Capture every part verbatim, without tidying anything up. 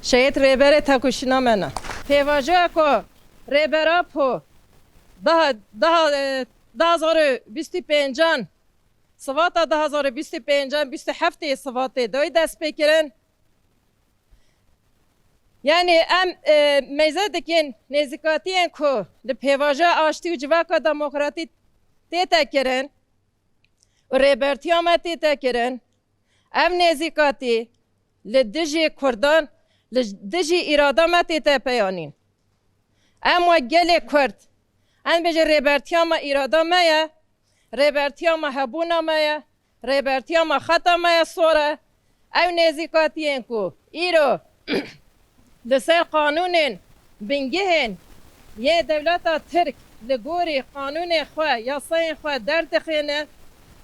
Şehîd Rêberê tekoşîna me ne. Pêvajoya ku Rêber Apo daha, daha, e, du hazar û bîst û pêncan, Sivata du hazar û bîst û pêncan, bîst û heftê Sivatê dayî dest pê kirin. Yani em, e, meyze dikin nêzîkatiyên ku li pêvajoya aştî û civaka demokratîk tête kirin û rêbertiya me tête kirin. Ev nêzîkatî li dijî Kurdan, li dijî îrada me tête peyanîn. Em wek gelê Kurd, em bêjin rêbertiya me îrada me ye, rêbertiya me hebûna me ye, rêbertiya me xeta me ye sor e. Ew nêzîkatiyên ku îro li ser qanûnên bingehên yê dewleta Tirk li gorî qanûnê xwe, yasayên xwe derdixîne,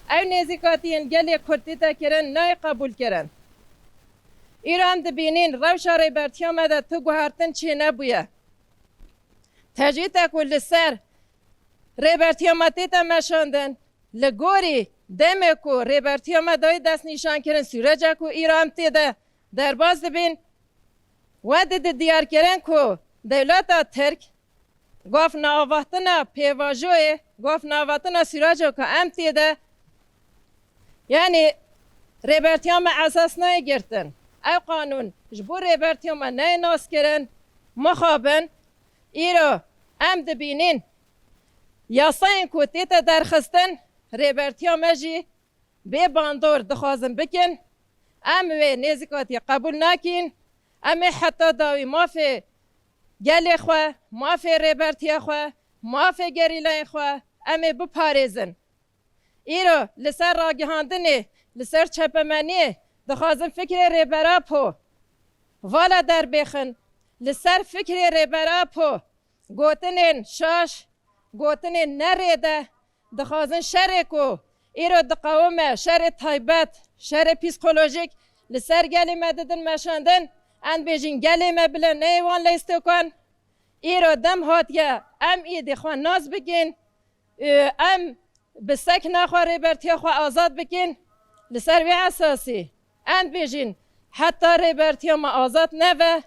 ew nêzîkatiyên gelê Kurd tête kirin nayê qebûlkirin. Îro em dibînin rewşa rêbertiya me de tu guhertin çênebûye. Tecrîdek ku li ser rêbertiya me tête meşandin, li gorî demê ku rêbertiya me dayî destnîşankirin, sûrecek ku îro em tê de derbas dibin, we dide diyarkirin ku dewleta Tirk gaf neavatina pêvajoyê, gaf neavatina sûreco ku em tê de, yanî rêbertiya me esas nayê girtin. Ew qanûn ji bo rêbertiya me neyê naskirin, mixabin. Îro em dibînin yasayên ku tête derxistin, rêbertiya me jî bê bandor dixwazin bikin. Em wê nêzîkatî qebûl nakin. Em ê heta dawî mafê gelê xwe, mafê rêbertiya xwe, mafê gerîlayên xwe em ê biparêzin. Îro li ser ragihandinê, li ser çepemeniyê dixwazin fikrê Rêber Apo vala derbêxin. Li ser fikrê Rêber Apo gotinên şaş, gotinên nerêde, dixwazin şerê ku îro diqewime, şerê taybet, şerê psîkolojîk li ser gelê me didin meşandin, em bêjin gelê me bile neyê wan leystokan. Îro dem hatiye em êdî xwe nas bikin, û em bi sekna xwe rêbertiya xwe azad bikin. Li ser vê esasî em dibêjin heta rêbertiya me azad nebe,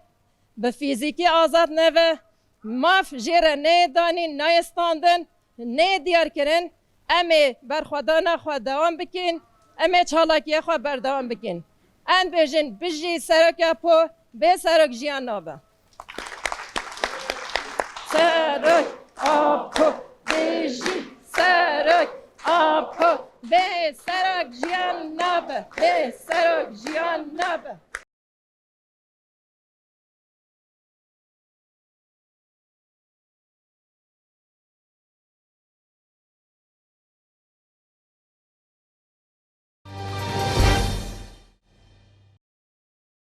bi fîzîkî azad nebe, maf jê re neyê danîn, nayê standin, neyê diyar kirin, em ê berxwedana xwe dewam bikin, em ê çalakiya xwe berdewam bikin. Em dibêjin bijî Serok Apo, bê Serok jiyan nabe. Serok Apo, bijî Serok Apo, bê Serok jiyan nabe, bê Serok jiyan nabe.